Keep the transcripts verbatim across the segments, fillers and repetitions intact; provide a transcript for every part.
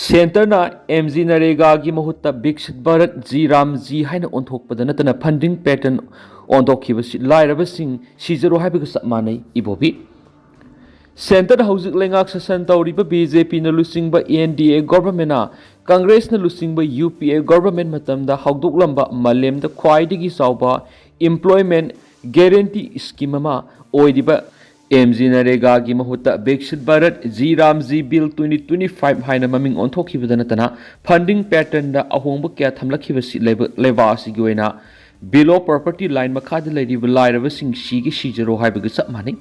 ꯁꯦꯟꯇꯔꯅ M G ꯅꯔꯦꯒꯥꯒꯤ ꯃꯍꯨꯠꯇ Viksit Bharat G RAM G ꯍꯥꯏꯅ ꯑꯣꯟꯊꯣꯛꯄꯗ ꯅꯠꯇꯅ ꯐꯟꯗꯤꯡ ꯄꯦꯇꯔꯟ ꯑꯣꯟꯊꯣꯛꯈꯤꯕꯁꯤ ꯂꯥꯏꯔꯕꯁꯤꯡ ꯁꯤꯖꯔꯣ ꯍꯥꯏꯕꯒ ꯆꯞ ꯃꯥꯟꯅꯩ꯫ ꯏꯕꯣꯕꯤ, ꯁꯦꯟꯇꯔꯗ ꯍꯧꯖꯤꯛ ꯂꯩꯉꯥꯛ ꯁꯥꯁꯟ ꯇꯧꯔꯤꯕ ꯕꯤ ꯖꯦ ꯄꯤꯅ ꯂꯨꯆꯤꯡꯕ ꯑꯦꯟ ꯗꯤ ꯑꯦ ꯒꯣꯚꯔꯟꯃꯦꯟꯅ ꯀꯪꯒ꯭ꯔꯦꯁꯅ ꯂꯨꯆꯤꯡꯕ ꯌꯨ ꯄꯤ ꯑꯦ ꯒꯣꯚꯔꯟꯃꯦꯟ ꯃꯇꯝꯗ ꯍꯧꯗꯣꯛꯂꯝꯕ ꯃꯥꯂꯦꯝꯗ ꯈ꯭ꯋꯥꯏꯗꯒꯤ ꯆꯥꯎꯕ employment guarantee scheme ꯑꯃ ꯑꯣꯏꯔꯤꯕ ꯑꯦꯝ ꯖꯤ ꯅꯔꯦꯒꯥꯒꯤ ꯃꯍꯨꯠꯇ Viksit Bharat G RAM G bill twenty twenty five ꯍꯥꯏꯅ ꯃꯃꯤꯡ ꯑꯣꯟꯊꯣꯛꯈꯤꯕꯗ ꯅꯠꯇꯅ ꯐꯟꯗꯤꯡ ꯄꯦꯇꯔꯟꯗ ꯑꯍꯣꯡꯕ ꯀꯌꯥ ꯊꯝꯂꯛꯈꯤꯕꯁꯤ ꯂꯩꯕ-, ꯂꯩꯕꯥꯛ ꯑꯁꯤꯒꯤ ꯑꯣꯏꯅ below poverty line ꯃꯈꯥꯗ ꯂꯩꯔꯤꯕ ꯂꯥꯏꯔꯕꯁꯤꯡ ꯁꯤꯒꯤ ꯁꯤꯖꯔꯣ ꯍꯥꯏꯕꯒ ꯆꯞ ꯃꯥꯟꯅꯩ꯫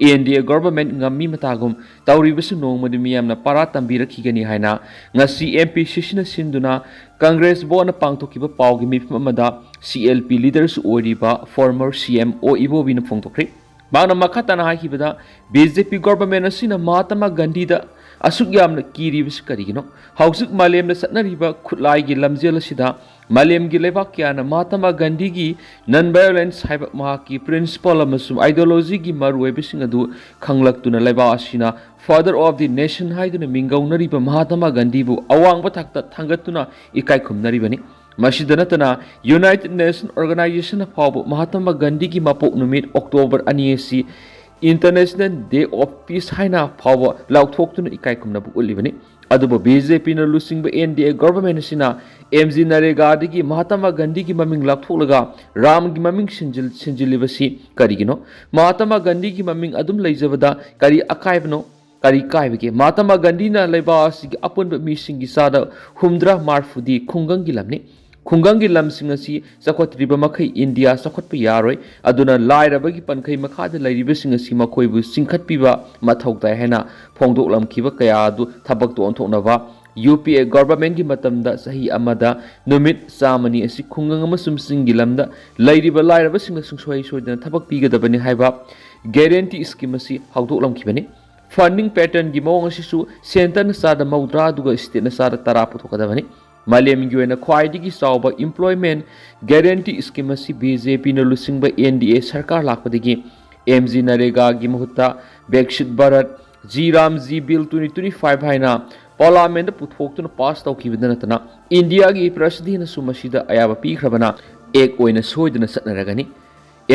ꯑꯦꯟ ꯗꯤ ꯑꯦ ꯒꯣꯚꯔꯟꯃꯦꯟ ꯉꯝꯃꯤ ꯃꯇꯥꯒꯨꯝ ꯇꯧꯔꯤꯕꯁꯤ ꯅꯣꯡꯃꯗꯤ ꯃꯤꯌꯥꯝꯅ ꯄꯥꯔꯥ ꯇꯝꯕꯤꯔꯛꯈꯤꯒꯅꯤ ꯍꯥꯏꯅ ꯉꯁꯤ ꯑꯦꯝ ꯄꯤ ꯁꯤ ꯁꯤꯅ ꯁꯤꯟꯗꯨꯅ ꯀꯪꯒ꯭ꯔꯦꯁ ꯕꯣꯔꯗꯅ ꯄꯥꯡꯊꯣꯛꯈꯤꯕ ꯄꯥꯎꯒꯤ ꯃꯤꯐꯝ ꯑꯃꯗ ꯁꯤ ꯑꯦꯜ ꯄꯤ ꯂꯤꯗꯔꯁꯨ ꯑꯣꯏꯔꯤꯕ ꯐꯣꯔꯃꯔ ꯁꯤ ꯑꯦꯝ ꯑꯣ ꯏꯕꯣꯕꯤꯅ ꯐꯣꯡꯗꯣꯛꯈ꯭ꯔꯦ꯫ ꯃꯍꯥꯛꯅ ꯃꯈꯥ ꯇꯥꯅ ꯍꯥꯏꯈꯤꯕꯗ, ꯕꯤ ꯖꯦ ꯄꯤ ꯒꯣꯚꯔꯟꯃꯦꯟ ꯑꯁꯤꯅ ꯃꯍꯥꯇꯃꯥ ꯒꯥꯟꯙꯤꯗ ꯑꯁꯨꯛ ꯌꯥꯝꯅ ꯀꯤꯔꯤꯕꯁꯤ ꯀꯔꯤꯒꯤꯅꯣ? ꯍꯧꯖꯤꯛ ꯃꯥꯂꯦꯝꯗ ꯆꯠꯅꯔꯤꯕ ꯈꯨꯠꯂꯥꯏꯒꯤ ꯂꯝꯖꯦꯜ ꯑꯁꯤꯗ ꯃꯥꯂꯦꯝꯒꯤ ꯂꯩꯕꯥꯛ ꯀꯌꯥꯅ ꯃꯍꯥꯇꯃꯥ ꯒꯥꯟꯙꯤꯒꯤ non violence ꯍꯥꯏꯕ ꯃꯍꯥꯛꯀꯤ principle ꯑꯃꯁꯨꯡ ideologyꯒꯤ ꯃꯔꯨꯑꯣꯏꯕꯁꯤꯡ ꯑꯗꯨ ꯈꯪꯂꯛꯇꯨꯅ ꯂꯩꯕꯥꯛ ꯑꯁꯤꯅ father of the nation ꯍꯥꯏꯗꯨꯅ ꯃꯤꯡꯒꯧꯅꯔꯤꯕ ꯃꯍꯥꯇꯃꯥ ꯒꯥꯟꯙꯤꯕꯨ ꯑꯋꯥꯡꯕ ꯊꯥꯛꯇ ꯊꯥꯡꯒꯠꯇꯨꯅ ꯏꯀꯥꯏ ꯈꯨꯝꯅꯔꯤꯕꯅꯤ꯫ ꯃꯁꯤꯗ ꯅꯠꯇꯅ United Nation Organizationꯅ ꯐꯥꯎꯕ ꯃꯍꯥꯇꯃꯥ ꯒꯥꯟꯙꯤꯒꯤ ꯃꯄꯣꯛ ꯅꯨꯃꯤꯠ October ꯑꯅꯤ ꯑꯁꯤ International Day of Peace ꯍꯥꯏꯅ ꯐꯥꯎꯕ ꯂꯥꯎꯊꯣꯛꯇꯨꯅ ꯏꯀꯥꯏ ꯈꯨꯝꯅꯕ ꯎꯠꯂꯤꯕꯅꯤ꯫ ꯑꯗꯨꯕꯨ ꯕꯤ ꯖꯦ ꯄꯤꯅ ꯂꯨꯆꯤꯡꯕ ꯑꯦꯟ ꯗꯤ ꯑꯦ ꯒꯣꯚꯔꯟꯃꯦꯟ ꯑꯁꯤꯅ ꯑꯦꯝ ꯖꯤ ꯅꯔꯦꯒꯥꯗꯒꯤ ꯃꯍꯥꯇꯃꯥ ꯒꯥꯟꯙꯤꯒꯤ ꯃꯃꯤꯡ ꯂꯥꯞꯊꯣꯛꯂꯒ ꯔꯥꯝꯒꯤ ꯃꯃꯤꯡ ꯁꯤꯟꯖꯤꯜ-, ꯁꯤꯟꯖꯤꯜꯂꯤꯕꯁꯤ ꯀꯔꯤꯒꯤꯅꯣ? ꯃꯍꯥꯇꯃꯥ ꯒꯥꯟꯙꯤꯒꯤ ꯃꯃꯤꯡ ꯑꯗꯨꯝ ꯂꯩꯖꯕꯗ ꯀꯔꯤ ꯑꯀꯥꯏꯕꯅꯣ? ꯀꯔꯤ ꯀꯥꯏꯕꯒꯦ? ꯃꯍꯥꯇꯃꯥ ꯒꯥꯟꯙꯤꯅ ꯂꯩꯕꯥꯛ ꯑꯁꯤꯒꯤ ꯑꯄꯨꯟꯕ ꯃꯤꯁꯤꯡꯒꯤ ꯆꯥꯗ ꯍꯨꯝꯗ꯭ꯔꯥ ꯃꯔꯤꯐꯨꯗꯤ ꯈꯨꯡꯒꯪꯒꯤ ꯂꯝꯅꯤ꯫ ꯈꯨꯡꯒꯪꯒꯤ ꯂꯝꯁꯤꯡ ꯑꯁꯤ ꯆꯥꯎꯈꯠꯇ꯭ꯔꯤꯕ ꯃꯈꯩ ꯏꯟꯗꯤꯌꯥ ꯆꯥꯎꯈꯠꯄ ꯌꯥꯔꯣꯏ꯫ ꯑꯗꯨꯅ ꯂꯥꯏꯔꯕꯒꯤ ꯄꯟꯈꯩ ꯃꯈꯥꯗ ꯂꯩꯔꯤꯕꯁꯤꯡ ꯑꯁꯤ ꯃꯈꯣꯏꯕꯨ ꯆꯤꯡꯈꯠꯄꯤꯕ ꯃꯊꯧ ꯇꯥꯏ ꯍꯥꯏꯅ ꯐꯣꯡꯗꯣꯛꯂꯝꯈꯤꯕ ꯀꯌꯥ ꯑꯗꯨ ꯊꯕꯛꯇ ꯑꯣꯟꯊꯣꯛꯅꯕ ꯌꯨ ꯄꯤ ꯑꯦ ꯒꯣꯚꯔꯟꯃꯦꯟꯒꯤ ꯃꯇꯝꯗ ꯆꯍꯤ ꯑꯃꯗ ꯅꯨꯃꯤꯠ ꯆꯥꯝꯃꯅꯤ ꯑꯁꯤ ꯈꯨꯡꯒꯪ ꯑꯃꯁꯨꯡ ꯆꯤꯡꯒꯤ ꯂꯝꯗ ꯂꯩꯔꯤꯕ ꯂꯥꯏꯔꯕꯁꯤꯡꯗ ꯁꯨꯡꯁꯣꯏ ꯁꯣꯏꯗꯅ ꯊꯕꯛ ꯄꯤꯒꯗꯕꯅꯤ ꯍꯥꯏꯕ ꯒꯦꯔꯦꯟꯇꯤ ꯁ꯭ꯀꯤꯝ ꯑꯁꯤ ꯍꯧꯗꯣꯛꯂꯝꯈꯤꯕꯅꯤ꯫ ꯐꯟꯗꯤꯡ ꯄꯦꯇꯔꯟꯒꯤ ꯃꯑꯣꯡ ꯑꯁꯤꯁꯨ ꯁꯦꯟꯇꯔꯅ ꯆꯥꯗ ꯃꯧꯗ꯭ꯔꯥ ꯑꯗꯨꯒ ꯁ꯭ꯇꯦꯠꯅ ꯆꯥꯗ ꯇꯔꯥ ꯄꯨꯊꯣꯛꯀꯗꯕꯅꯤ꯫ ꯃꯥꯂꯦꯝꯒꯤ ꯑꯣꯏꯅ ꯈ꯭ꯋꯥꯏꯗꯒꯤ ꯆꯥꯎꯕ employment guarantee scheme ꯑꯁꯤ ꯕꯤ ꯖꯦ ꯄꯤꯅ ꯂꯨꯆꯤꯡꯕ ꯑꯦꯟ ꯗꯤ ꯑꯦ ꯁꯔꯀꯥꯔ ꯂꯥꯛꯄꯗꯒꯤ ꯑꯦꯝ ꯖꯤ ꯅꯔꯦꯒꯥꯒꯤ ꯃꯍꯨꯠꯇ Viksit Bharat G RAM G bill twenty twenty five ꯍꯥꯏꯅ ꯄꯥꯔꯂꯥꯃꯦꯟꯗ ꯄꯨꯊꯣꯛꯇꯨꯅ ꯄꯥꯁ ꯇꯧꯈꯤꯕꯗ ꯅꯠꯇꯅ ꯏꯟꯗꯤꯌꯥꯒꯤ ꯄ꯭ꯔꯁꯤꯗꯦꯟꯅꯁꯨ ꯃꯁꯤꯗ ꯑꯌꯥꯕ ꯄꯤꯈ꯭ꯔꯕꯅ ꯑꯦꯛ ꯑꯣꯏꯅ ꯁꯣꯏꯗꯅ ꯆꯠꯅꯔꯒꯅꯤ꯫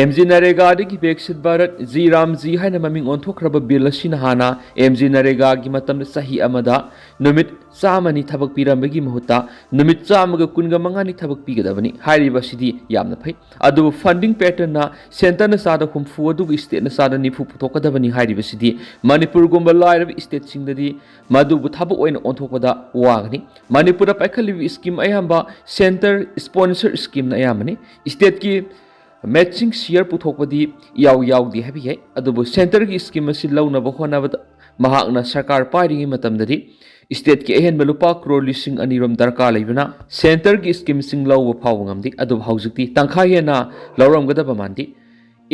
ꯑꯦꯝ ꯖꯤ ꯅꯔꯦꯒꯥꯗꯒꯤ Viksit Bharat G RAM G ꯍꯥꯏꯅ ꯃꯃꯤꯡ ꯑꯣꯟꯊꯣꯛꯈ꯭ꯔꯕ ꯕꯤꯜ ꯑꯁꯤꯅ ꯍꯥꯟꯅ ꯑꯦꯝ ꯖꯤ ꯅꯔꯦꯒꯥꯒꯤ ꯃꯇꯝꯗ ꯆꯍꯤ ꯑꯃꯗ ꯅꯨꯃꯤꯠ ꯆꯥꯝꯃꯅꯤ ꯊꯕꯛ ꯄꯤꯔꯝꯕꯒꯤ ꯃꯍꯨꯠꯇ ꯅꯨꯃꯤꯠ ꯆꯥꯝꯃꯒ ꯀꯨꯟꯒ ꯃꯉꯥꯅꯤ ꯊꯕꯛ ꯄꯤꯒꯗꯕꯅꯤ꯫ ꯍꯥꯏꯔꯤꯕ ꯑꯁꯤꯗꯤ ꯌꯥꯝꯅ ꯐꯩ꯫ ꯑꯗꯨꯕꯨ ꯐꯟꯗꯤꯡ ꯄꯦꯇꯔꯟꯅ ꯁꯦꯟꯇꯔꯅ ꯆꯥꯗ ꯍꯨꯝꯐꯨ ꯑꯗꯨꯒ ꯁ꯭ꯇꯦꯠꯅ ꯆꯥꯗ ꯅꯤꯐꯨ ꯄꯨꯊꯣꯛꯀꯗꯕꯅꯤ ꯍꯥꯏꯔꯤꯕꯁꯤꯗꯤ ꯃꯅꯤꯄꯨꯔꯒꯨꯝꯕ ꯂꯥꯏꯔꯕ ꯁ꯭ꯇꯦꯠꯁꯤꯡꯗꯗꯤ ꯃꯗꯨꯕꯨ ꯊꯕꯛ ꯑꯣꯏꯅ ꯑꯣꯟꯊꯣꯛꯄꯗ ꯋꯥꯒꯅꯤ꯫ ꯃꯅꯤꯄꯨꯔꯗ ꯄꯥꯏꯈꯠꯂꯤꯕ ꯁ꯭ꯀꯤꯝ ꯑꯌꯥꯝꯕ ꯁꯦꯟꯇꯔ ꯁ꯭ꯄꯣꯟꯁꯔ ꯁ꯭ꯀꯤꯝꯅ ꯑꯌꯥꯝꯕꯅꯤ꯫ ꯁ꯭ꯇꯦꯠꯀꯤ ꯃꯦꯠꯁꯤꯡ ꯁꯤꯌꯔ ꯄꯨꯊꯣꯛꯄꯗꯤ ꯏꯌꯥꯎ ꯌꯥꯎꯗꯦ ꯍꯥꯏꯕ ꯌꯥꯏ꯫ ꯑꯗꯨꯕꯨ ꯁꯦꯟꯇꯔꯒꯤ ꯁ꯭ꯀꯤꯝ ꯑꯁꯤ ꯂꯧꯅꯕ ꯍꯣꯠꯅꯕꯗ ꯃꯍꯥꯛꯅ ꯁꯔꯀꯥꯔ ꯄꯥꯏꯔꯤꯉꯩ ꯃꯇꯝꯗꯗꯤ ꯁ꯭ꯇꯦꯠꯀꯤ ꯑꯍꯦꯟꯕ ꯂꯨꯄꯥ ꯀ꯭ꯔꯣꯔ ꯂꯤꯁꯤꯡ ꯑꯅꯤꯔꯣꯝ ꯗꯔꯀꯥꯔ ꯂꯩꯕꯅ ꯁꯦꯟꯇꯔꯒꯤ ꯁ꯭ꯀꯤꯝꯁꯤꯡ ꯂꯧꯕ ꯐꯥꯎꯕ ꯉꯝꯗꯦ꯫ ꯑꯗꯨꯕꯨ ꯍꯧꯖꯤꯛꯇꯤ ꯇꯪꯈꯥꯏ ꯍꯦꯟꯅ ꯂꯧꯔꯝꯒꯗꯕ ꯃꯥꯟꯗꯦ꯫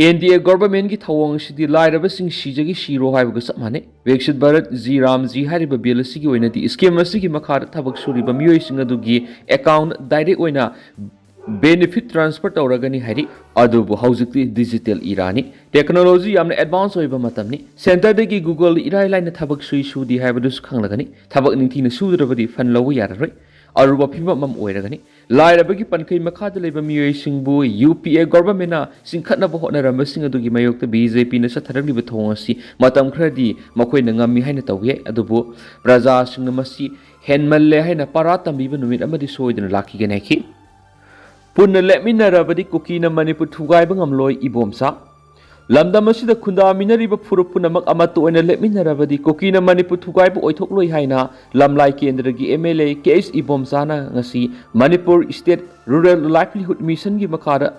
ꯑꯦꯟ ꯗꯤ ꯑꯦ ꯒꯣꯚꯔꯟꯃꯦꯟꯠꯀꯤ ꯊꯧꯑꯣꯡ ꯑꯁꯤꯗꯤ ꯂꯥꯏꯔꯕꯁꯤꯡ ꯁꯤꯖꯒꯤ ꯁꯤꯔꯣ ꯍꯥꯏꯕꯒ ꯆꯞ ꯃꯥꯟꯅꯩ꯫ ꯕꯤꯛꯁꯤꯠ ꯚꯥꯔꯠ ꯖꯤ ꯔꯥꯝ ꯖꯤ ꯍꯥꯏꯔꯤꯕ ꯕꯤꯜ ꯑꯁꯤꯒꯤ ꯑꯣꯏꯅꯗꯤ ꯁ꯭ꯀꯤꯝ ꯑꯁꯤꯒꯤ ꯃꯈꯥꯗ ꯊꯕꯛ ꯁꯨꯔꯤꯕ ꯃꯤꯑꯣꯏꯁꯤꯡ ꯑꯗꯨꯒꯤ ꯑꯦꯀꯥꯎꯟꯠ ꯗꯥꯏꯔꯦꯛ ꯑꯣꯏꯅ ꯕꯦꯅꯤꯐꯤꯠ ꯇ꯭ꯔꯥꯟꯁꯐꯔ ꯇꯧꯔꯒꯅꯤ ꯍꯥꯏꯔꯤ꯫ ꯑꯗꯨꯕꯨ ꯍꯧꯖꯤꯛꯇꯤ ꯗꯤꯖꯤꯇꯦꯜ ꯏꯔꯥꯅꯤ, ꯇꯦꯛꯅꯣꯂꯣꯖꯤ ꯌꯥꯝꯅ ꯑꯦꯗꯚꯥꯟꯁ ꯑꯣꯏꯕ ꯃꯇꯝꯅꯤ꯫ ꯁꯦꯟꯇꯔꯗꯒꯤ ꯒꯨꯒꯜꯗ ꯏꯔꯥꯏ ꯂꯥꯏꯅ ꯊꯕꯛ ꯁꯨꯏ ꯁꯨꯗꯦ ꯍꯥꯏꯕꯗꯨꯁꯨ ꯈꯪꯂꯒꯅꯤ꯫ ꯊꯕꯛ ꯅꯤꯡꯊꯤꯅ ꯁꯨꯗ꯭ꯔꯕꯗꯤ ꯐꯟ ꯂꯧꯕ ꯌꯥꯔꯔꯣꯏ, ꯑꯔꯨꯕ ꯐꯤꯕꯝ ꯑꯃ ꯑꯣꯏꯔꯒꯅꯤ꯫ ꯂꯥꯏꯔꯕꯒꯤ ꯄꯟꯈꯩ ꯃꯈꯥꯗ ꯂꯩꯕ ꯃꯤꯑꯣꯏꯁꯤꯡꯕꯨ ꯌꯨ ꯄꯤ ꯑꯦ ꯒꯣꯚꯔꯟꯃꯦꯟꯠꯅ ꯆꯤꯡꯈꯠꯅꯕ ꯍꯣꯠꯅꯔꯝꯕꯁꯤꯡ ꯑꯗꯨꯒꯤ ꯃꯥꯌꯣꯛꯇ ꯕꯤ ꯖꯦ ꯄꯤꯅ ꯆꯠꯊꯔꯛꯂꯤꯕ ꯊꯧꯑꯣꯡ ꯑꯁꯤ ꯃꯇꯝ ꯈꯔꯗꯤ ꯃꯈꯣꯏꯅ ꯉꯝꯃꯤ ꯍꯥꯏꯅ ꯇꯧꯕ ꯌꯥꯏ꯫ ꯑꯗꯨꯕꯨ ꯄ꯭ꯔꯖꯥꯁꯤꯡꯅ ꯃꯁꯤ ꯍꯦꯟꯃꯜꯂꯦ ꯍꯥꯏꯅ ꯄꯔꯥ ꯇꯝꯕꯤꯕ ꯅꯨꯃꯤꯠ ꯑꯃꯗꯤ ꯁꯣꯏꯗꯅ ꯂꯥꯛꯈꯤꯒꯅꯤ ꯍꯥꯏꯈꯤ꯫ ꯄꯨꯟꯅ ꯂꯦꯞꯃꯤꯟꯅꯔꯕꯗꯤ ꯀꯨꯀꯤꯅ ꯃꯅꯤꯄꯨꯔ ꯊꯨꯒꯥꯏꯕ ꯉꯝꯂꯣꯏ, ꯏꯕꯣꯝꯆꯥ꯫ ꯂꯝꯗꯝ ꯑꯁꯤꯗ ꯈꯨꯟꯗꯥꯃꯤꯟꯅꯔꯤꯕ ꯐꯨꯔꯨꯞ ꯄꯨꯝꯅꯃꯛ ꯑꯃꯠꯇ ꯑꯣꯏꯅ ꯂꯦꯞꯃꯤꯟꯅꯔꯕꯗꯤ ꯀꯨꯀꯤꯅ ꯃꯅꯤꯄꯨꯔ ꯊꯨꯒꯥꯏꯕ ꯑꯣꯏꯊꯣꯛꯂꯣꯏ ꯍꯥꯏꯅ ꯂꯝꯂꯥꯏ ꯀꯦꯟꯗ꯭ꯔꯒꯤ M L A K H ꯏꯕꯣꯝꯆꯥꯅ ꯉꯁꯤ ꯃꯅꯤꯄꯨꯔ ꯁ꯭ꯇꯦꯠ ꯔꯨꯔꯦꯜ ꯂꯥꯏꯚꯂꯤꯍꯨꯗ ꯃꯤꯁꯟꯒꯤ ꯃꯈꯥꯗ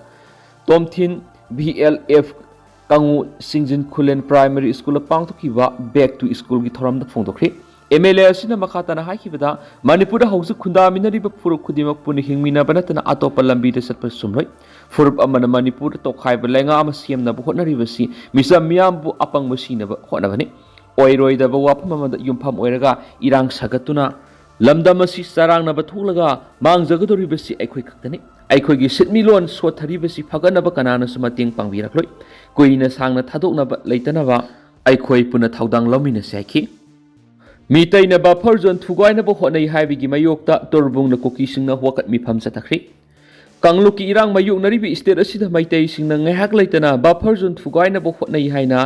ꯇꯣꯝꯊꯤꯟ ꯚꯤ ꯑꯦꯜ ꯑꯦꯐ ꯀꯥꯡꯉꯨ ꯁꯤꯡꯖꯤꯟ ꯈꯨꯂꯦꯟ ꯄ꯭ꯔꯥꯏꯃꯔꯤ ꯁ꯭ꯀꯨꯜꯗ ꯄꯥꯡꯊꯣꯛꯈꯤꯕ Back to Schoolꯒꯤ ꯊꯧꯔꯝꯗ ꯐꯣꯡꯗꯣꯛꯈ꯭ꯔꯤ꯫ ꯑꯦꯝ ꯑꯦꯜ ꯑꯦ ꯑꯁꯤꯅ ꯃꯈꯥ ꯇꯥꯅ ꯍꯥꯏꯈꯤꯕꯗ, ꯃꯅꯤꯄꯨꯔꯗ ꯍꯧꯖꯤꯛ ꯈꯨꯟꯗꯥꯃꯤꯟꯅꯔꯤꯕ ꯐꯨꯔꯨꯞ ꯈꯨꯗꯤꯡꯃꯛ ꯄꯨꯟꯅ ꯍꯤꯡꯃꯤꯟꯅꯕ ꯅꯠꯇꯅ ꯑꯇꯣꯞꯄ ꯂꯝꯕꯤꯗ ꯆꯠꯄ ꯆꯨꯝꯂꯣꯏ꯫ ꯐꯨꯔꯨꯞ ꯑꯃꯅ ꯃꯅꯤꯄꯨꯔꯗ ꯇꯣꯈꯥꯏꯕ ꯂꯩꯉꯥꯛ ꯑꯃ ꯁꯦꯝꯅꯕ ꯍꯣꯠꯅꯔꯤꯕꯁꯤ ꯃꯤꯆꯝ ꯃꯤꯌꯥꯝꯕꯨ ꯑꯄꯪꯕ ꯁꯤꯅꯕ ꯍꯣꯠꯅꯕꯅꯤ꯫ ꯑꯣꯏꯔꯣꯏꯗꯕ ꯋꯥꯐꯝ ꯑꯃꯗ ꯌꯨꯝꯐꯝ ꯑꯣꯏꯔꯒ ꯏꯔꯥꯡ ꯁꯥꯒꯠꯇꯨꯅ ꯂꯝꯗꯝ ꯑꯁꯤ ꯆꯔꯥꯡꯅꯕ ꯊꯣꯛꯂꯒ ꯃꯥꯡꯖꯒꯗꯧꯔꯤꯕꯁꯤ ꯑꯩꯈꯣꯏ ꯈꯛꯇꯅꯤ꯫ ꯑꯩꯈꯣꯏꯒꯤ ꯁꯤꯟꯃꯤꯠꯂꯣꯟ ꯁꯣꯠꯊꯔꯤꯕꯁꯤ ꯐꯒꯠꯅꯕ ꯀꯅꯥꯅꯁꯨ ꯃꯇꯦꯡ ꯄꯥꯡꯕꯤꯔꯛꯂꯣꯏ꯫ ꯀꯨꯏꯅ ꯁꯥꯡꯅ ꯊꯥꯗꯣꯛꯅꯕ ꯂꯩꯇꯅꯕ ꯑꯩꯈꯣꯏ ꯄꯨꯟꯅ ꯊꯧꯗꯥꯡ ꯂꯧꯃꯤꯟꯅꯁꯤ ꯍꯥꯏꯈꯤ꯫ ꯃꯤꯇꯩꯅ buffer zone ꯊꯨꯒꯥꯏꯅꯕ ꯍꯣꯠꯅꯩ ꯍꯥꯏꯕꯒꯤ ꯃꯥꯌꯣꯛꯇ ꯇꯨꯔꯕꯨꯡꯗ ꯀꯨꯀꯤꯁꯤꯡꯅ ꯋꯥꯀꯠ ꯃꯤꯐꯝ ꯆꯠꯊꯈ꯭ꯔꯤ꯫ ꯀꯥꯡꯂꯨꯞꯀꯤ ꯏꯔꯥꯡ ꯃꯥꯌꯣꯛꯅꯔꯤꯕ state ꯑꯁꯤꯗ ꯃꯩꯇꯩꯁꯤꯡꯅ ꯉꯥꯏꯍꯥꯛ ꯂꯩꯇꯅ buffer zone ꯊꯨꯒꯥꯏꯅꯕ ꯍꯣꯠꯅꯩ ꯍꯥꯏꯅ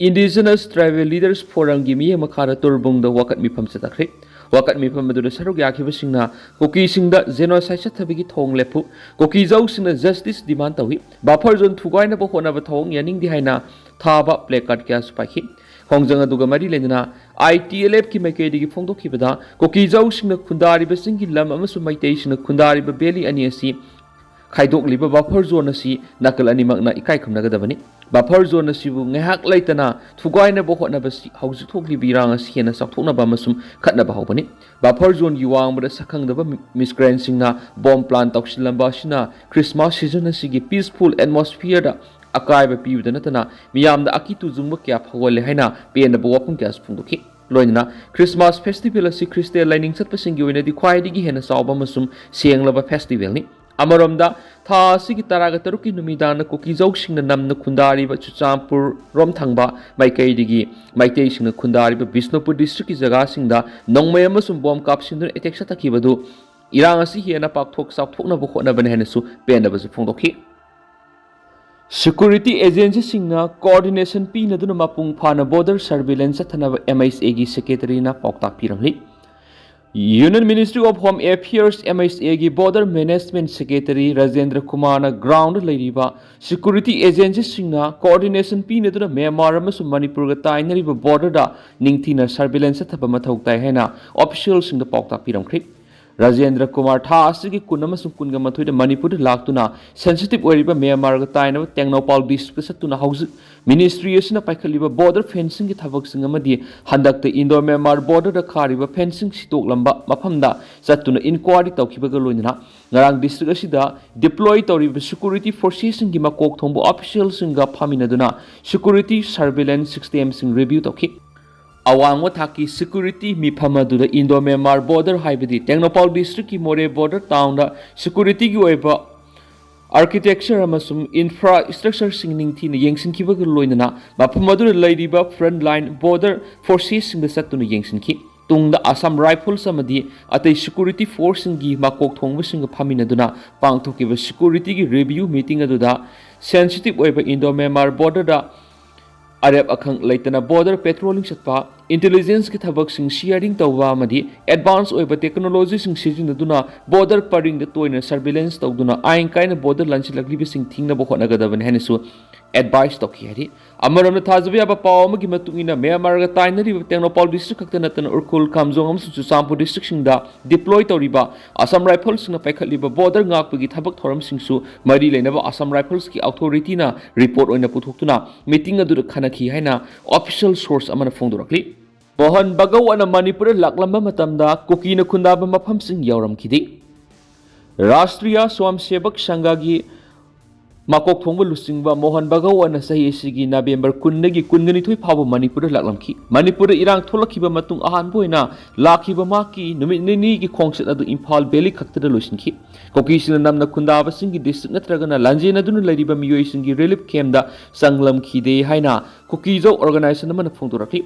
Indigenous Tribal Leaders Forumꯒꯤ ꯃꯤꯠꯌꯦꯡ ꯃꯈꯥꯗ ꯇꯨꯔꯕꯨꯡꯗ ꯋꯥꯀꯠ ꯃꯤꯐꯝ ꯆꯠꯊꯈ꯭ꯔꯤ꯫ ꯋꯥꯀꯠ ꯃꯤꯐꯝ ꯑꯗꯨꯗ ꯁꯔꯨꯛ ꯌꯥꯈꯤꯕꯁꯤꯡꯅ ꯀꯨꯀꯤꯁꯤꯡꯗ genocide ꯆꯠꯊꯕꯒꯤ ꯊꯧꯑꯣꯡ ꯂꯦꯞꯄꯨ, ꯀꯨꯀꯤꯖꯧꯁꯤꯡꯅ justice demand ꯇꯧꯏ, buffer zone ꯊꯨꯒꯥꯏꯅꯕ ꯍꯣꯠꯅꯕ ꯊꯧꯑꯣꯡ ꯌꯥꯅꯤꯡꯗꯦ ꯍꯥꯏꯅ ꯊꯥꯕ placard ꯀꯌꯥꯁꯨ ꯄꯥꯏꯈꯤ꯫ ꯈꯣꯡꯖꯪ ꯑꯗꯨꯒ ꯃꯔꯤ ꯂꯩꯅꯅ ITLFꯀꯤ ꯃꯥꯏꯀꯩꯗꯒꯤ ꯐꯣꯡꯗꯣꯛꯈꯤꯕꯗ, ꯀꯨꯀꯤꯖꯧꯁꯤꯡꯅ ꯈꯨꯟꯗꯥꯔꯤꯕ ꯆꯤꯡꯒꯤ ꯂꯝ ꯑꯃꯁꯨꯡ ꯃꯩꯇꯩꯁꯤꯡꯅ ꯈꯨꯟꯗꯥꯔꯤꯕ valley ꯑꯅꯤ ꯑꯁꯤ ꯈꯥꯏꯗꯣꯛꯂꯤꯕ buffer zone ꯑꯁꯤ ꯅꯥꯀꯜ ꯑꯅꯤꯃꯛꯅ ꯏꯀꯥꯏ ꯈꯨꯝꯅꯒꯗꯕꯅꯤ꯫ Buffer zone ꯑꯁꯤꯕꯨ ꯉꯥꯏꯍꯥꯛ ꯂꯩꯇꯅ ꯊꯨꯒꯥꯏꯅꯕ ꯍꯣꯠꯅꯕꯁꯤ ꯍꯧꯖꯤꯛ ꯊꯣꯛꯂꯤꯕ ꯏꯔꯥꯡ ꯑꯁꯤ ꯍꯦꯟꯅ ꯆꯥꯎꯊꯣꯛꯅꯕ ꯑꯃꯁꯨꯡ ꯈꯠꯅꯕ ꯍꯧꯕꯅꯤ꯫ Buffer zoneꯒꯤ ꯋꯥꯡꯃꯗ ꯁꯛꯈꯪꯗꯕ ꯃꯤ-, miscreantꯁꯤꯡꯅ bomb plant ꯇꯧꯁꯤꯜꯂꯝꯕ ꯑꯁꯤꯅ Christmas season ꯑꯁꯤꯒꯤ peaceful atmosphereꯗ ꯑꯀꯥꯏꯕ ꯄꯤꯕꯗ ꯅꯠꯇꯅ ꯃꯤꯌꯥꯝꯗ ꯑꯀꯤꯕ ꯇꯨꯖꯨꯡꯕ ꯀꯌꯥ ꯐꯥꯎꯍꯜꯂꯦ ꯍꯥꯏꯅ ꯄꯦꯟꯗꯕ ꯋꯥꯐꯝ ꯀꯌꯥꯁꯨ ꯐꯣꯡꯗꯣꯛꯈꯤ꯫ ꯂꯣꯏꯅꯅ Christmas festival ꯑꯁꯤ ꯈ꯭ꯔꯤꯁꯇꯤꯌꯥꯟ ꯂꯥꯏꯅꯤꯡ ꯆꯠꯄꯁꯤꯡꯒꯤ ꯑꯣꯏꯅꯗꯤ ꯈ꯭ꯋꯥꯏꯗꯒꯤ ꯍꯦꯟꯅ ꯆꯥꯎꯕ ꯑꯃꯁꯨꯡ ꯁꯦꯡꯂꯕ festivalꯅꯤ꯫ ꯑꯃꯔꯣꯝꯗ, ꯊꯥ ꯑꯁꯤꯒꯤ ꯇꯔꯥꯒ ꯇꯔꯨꯛꯀꯤ ꯅꯨꯃꯤꯗꯥꯡꯗ ꯀꯨꯀꯤꯖꯧꯁꯤꯡꯅ ꯅꯝꯅ ꯈꯨꯟꯗꯥꯔꯤꯕ ꯆꯨꯔꯆꯥꯟꯄꯨꯔ ꯔꯣꯝ ꯊꯪꯕ ꯃꯥꯏꯀꯩꯗꯒꯤ ꯃꯩꯇꯩꯁꯤꯡꯅ ꯈꯨꯟꯗꯥꯔꯤꯕ ꯕꯤꯁꯅꯨꯄꯨꯔ districtꯀꯤ ꯖꯒꯥꯁꯤꯡꯗ ꯅꯣꯡꯃꯩ ꯑꯃꯁꯨꯡ bomb ꯀꯥꯞꯁꯤꯟꯗꯨꯅ attack ꯆꯠꯊꯈꯤꯕꯗꯨ ꯏꯔꯥꯡ ꯑꯁꯤ ꯍꯦꯟꯅ ꯄꯥꯛꯊꯣꯛ ꯆꯥꯎꯊꯣꯛꯅꯕ ꯍꯣꯠꯅꯕꯅꯤ ꯍꯥꯏꯅꯁꯨ ꯄꯦꯟꯗꯕꯁꯨ ꯐꯣꯡꯗꯣꯛꯈꯤ꯫ Security agencyꯁꯤꯡꯅ coordination ꯄꯤꯅꯗꯨꯅ ꯃꯄꯨꯡ ꯐꯥꯅ border surveillance ꯆꯠꯊꯅꯕ MHAꯒꯤ secretaryꯅ ꯄꯥꯎꯇꯥꯛ ꯄꯤꯔꯝꯂꯤ꯫ Union Ministry of Home Affairs, MHAꯒꯤ border management secretary Rajendra ꯀꯨꯃꯥꯔꯅ ground ꯂꯩꯔꯤꯕ security agencyꯁꯤꯡꯅ coordination ꯄꯤꯅꯗꯨꯅ ꯃ꯭ꯌꯥꯟꯃꯥꯔ ꯑꯃꯁꯨꯡ ꯃꯅꯤꯄꯨꯔꯒ ꯇꯥꯏꯅꯔꯤꯕ borderꯗ ꯅꯤꯡꯊꯤꯅ surveillance ꯆꯠꯊꯕ ꯃꯊꯧ ꯇꯥꯏ ꯍꯥꯏꯅ officialꯁꯤꯡꯗ ꯄꯥꯎꯇꯥꯛ ꯄꯤꯔꯝꯈ꯭ꯔꯤ꯫ ꯔꯥꯖꯦꯟꯗ꯭ꯔ ꯀꯨꯃꯥꯔ ꯊꯥ ꯑꯁꯤꯒꯤ ꯀꯨꯟ ꯑꯃꯁꯨꯡ ꯀꯨꯟꯒ ꯃꯥꯊꯣꯏꯗ ꯃꯅꯤꯄꯨꯔꯗ ꯂꯥꯛꯇꯨꯅ sensitive ꯑꯣꯏꯔꯤꯕ ꯃ꯭ꯌꯥꯟꯃꯥꯔꯒ ꯇꯥꯏꯅꯕ ꯇꯦꯡꯅꯧꯄꯥꯜ districtꯇ ꯆꯠꯇꯨꯅ ꯍꯧꯖꯤꯛ ministry ꯑꯁꯤꯅ ꯄꯥꯏꯈꯠꯂꯤꯕ border fencingꯒꯤ ꯊꯕꯛꯁꯤꯡ ꯑꯃꯗꯤ ꯍꯟꯗꯛꯇ Indo Myanmar borderꯗ ꯈꯥꯔꯤꯕ fencing ꯁꯤꯗꯣꯛꯂꯝꯕ ꯃꯐꯝꯗ ꯆꯠꯇꯨꯅ inquiry ꯇꯧꯈꯤꯕꯒ ꯂꯣꯏꯅꯅ ꯉꯔꯥꯡ district ꯑꯁꯤꯗ deploy ꯇꯧꯔꯤꯕ security forcesꯁꯤꯡꯒꯤ ꯃꯀꯣꯛ ꯊꯣꯡꯕ officialꯁꯤꯡꯒ ꯐꯝꯃꯤꯟꯅꯗꯨꯅ security surveillance systemꯁꯤꯡ review ꯇꯧꯈꯤ꯫ ꯑꯋꯥꯡꯕ ꯊꯥꯛꯀꯤ security ꯃꯤꯐꯝ ꯑꯗꯨꯗ Indo Myanmar border ꯍꯥꯏꯕꯗꯤ ꯇꯦꯡꯅꯧꯄꯥꯜ districtꯀꯤ ꯃꯣꯔꯦ border townꯗ securityꯒꯤ ꯑꯣꯏꯕ Architecture ꯑꯃꯁꯨꯡ infrastructureꯁꯤꯡ ꯅꯤꯡꯊꯤꯅ ꯌꯦꯡꯁꯤꯟꯈꯤꯕꯒ ꯂꯣꯏꯅꯅ ꯃꯐꯝ ꯑꯗꯨꯗ ꯂꯩꯔꯤꯕ frontline border forcesꯁꯤꯡꯗ ꯆꯠꯇꯨꯅ ꯌꯦꯡꯁꯤꯟꯈꯤ꯫ ꯇꯨꯡꯗ Assam Rifles ꯑꯃꯗꯤ ꯑꯇꯩ security forceꯁꯤꯡꯒꯤ ꯃꯀꯣꯛ ꯊꯣꯡꯕꯁꯤꯡꯒ ꯐꯝꯃꯤꯟꯅꯗꯨꯅ ꯄꯥꯡꯊꯣꯛꯈꯤꯕ securityꯒꯤ review meeting ꯑꯗꯨꯗ sensitive ꯑꯣꯏꯕ Indo-Myanmar borderꯗ ꯑꯔꯦꯞ ꯑꯈꯪ ꯂꯩꯇꯅ border patrolling ꯆꯠꯄ, intelligenceꯀꯤ ꯊꯕꯛꯁꯤꯡ sharing ꯇꯧꯕ ꯑꯃꯗꯤ advance ꯑꯣꯏꯕ technologyꯁꯤꯡ ꯁꯤꯖꯤꯟꯅꯗꯨꯅ border ꯄꯔꯤꯡꯗ ꯇꯣꯏꯅ surveillance ꯇꯧꯗꯨꯅ ꯑꯥꯏꯟ ꯀꯥꯏꯅ border ꯂꯥꯟꯁꯤꯜꯂꯛꯂꯤꯕꯁꯤꯡ ꯊꯤꯡꯅꯕ ꯍꯣꯠꯅꯒꯗꯕꯅꯤ ꯍꯥꯏꯅꯁꯨ advice ꯇꯧꯈꯤ ꯍꯥꯏꯔꯤ꯫ ꯑꯃꯔꯣꯝꯗ ꯊꯥꯖꯕ ꯌꯥꯕ ꯄꯥꯎ ꯑꯃꯒꯤ ꯃꯇꯨꯡ ꯏꯟꯅ ꯃ꯭ꯌꯥꯟꯃꯥꯔꯒ ꯇꯥꯏꯅꯔꯤꯕ ꯇꯦꯡꯅꯧꯄꯥꯜ district ꯈꯛꯇ ꯅꯠꯇꯅ ꯎꯈ꯭ꯔꯨꯜ, ꯀꯥꯝꯖꯣꯡ ꯑꯃꯁꯨꯡ ꯆꯨꯔꯆꯥꯟꯄꯨꯔ districtꯁꯤꯡꯗ deploy ꯇꯧꯔꯤꯕ Assam Riflesꯁꯤꯡꯅ ꯄꯥꯏꯈꯠꯂꯤꯕ border ꯉꯥꯛꯄꯒꯤ ꯊꯕꯛ ꯊꯧꯔꯝꯁꯤꯡꯁꯨ ꯃꯔꯤ ꯂꯩꯅꯕ Assam Riflesꯀꯤ authorityꯅ report ꯑꯣꯏꯅ ꯄꯨꯊꯣꯛꯇꯨꯅ meeting ꯑꯗꯨꯗ ꯈꯟꯅꯈꯤ ꯍꯥꯏꯅ official source ꯑꯃꯅ ꯐꯣꯡꯗꯣꯔꯛꯂꯤ꯫ ꯃꯣꯍꯟ ꯚꯒꯋꯠꯅ ꯃꯅꯤꯄꯨꯔꯗ ꯂꯥꯛꯂꯝꯕ ꯃꯇꯝꯗ ꯀꯨꯀꯤꯅ ꯈꯨꯟꯗꯥꯕ ꯃꯐꯝꯁꯤꯡ ꯌꯧꯔꯝꯈꯤꯗꯦ꯫ ꯔꯥꯁꯇ꯭ꯔꯤꯌꯥ ꯁ꯭ꯋꯥꯝ ꯁꯦꯕꯛ ꯁꯪꯘꯒꯤ ꯃꯀꯣꯛ ꯊꯣꯡꯕ ꯂꯨꯆꯤꯡꯕ ꯃꯣꯍꯟ ꯚꯒꯋꯠꯅ ꯆꯍꯤ ꯑꯁꯤꯒꯤ ꯅꯕꯦꯝꯕꯔ ꯀꯨꯟꯗꯒꯤ ꯀꯨꯟꯒ ꯅꯤꯊꯣꯏ ꯐꯥꯎꯕ ꯃꯅꯤꯄꯨꯔꯗ ꯂꯥꯛꯂꯝꯈꯤ꯫ ꯃꯅꯤꯄꯨꯔꯗ ꯏꯔꯥꯡ ꯊꯣꯛꯂꯛꯈꯤꯕ ꯃꯇꯨꯡ ꯑꯍꯥꯟꯕ ꯑꯣꯏꯅ ꯂꯥꯛꯈꯤꯕ ꯃꯍꯥꯛꯀꯤ ꯅꯨꯃꯤꯠ ꯅꯤꯅꯤꯒꯤ ꯈꯣꯡꯆꯠ ꯑꯗꯨ ꯏꯝꯐꯥꯜ valley ꯈꯛꯇꯗ ꯂꯣꯏꯁꯤꯟꯈꯤ꯫ ꯀꯨꯀꯤꯁꯤꯡꯅ ꯅꯝꯅ ꯈꯨꯟꯗꯥꯕꯁꯤꯡꯒꯤ district ꯅꯠꯇ꯭ꯔꯒꯅ ꯂꯥꯟꯖꯦꯟꯅꯗꯨꯅ ꯂꯩꯔꯤꯕ ꯃꯤꯑꯣꯏꯁꯤꯡꯒꯤ relief campꯇ ꯆꯪꯂꯝꯈꯤꯗꯦ ꯍꯥꯏꯅ ꯀꯨꯀꯤꯖꯧ organization ꯑꯃꯅ ꯐꯣꯡꯗꯣꯔꯛꯂꯤ꯫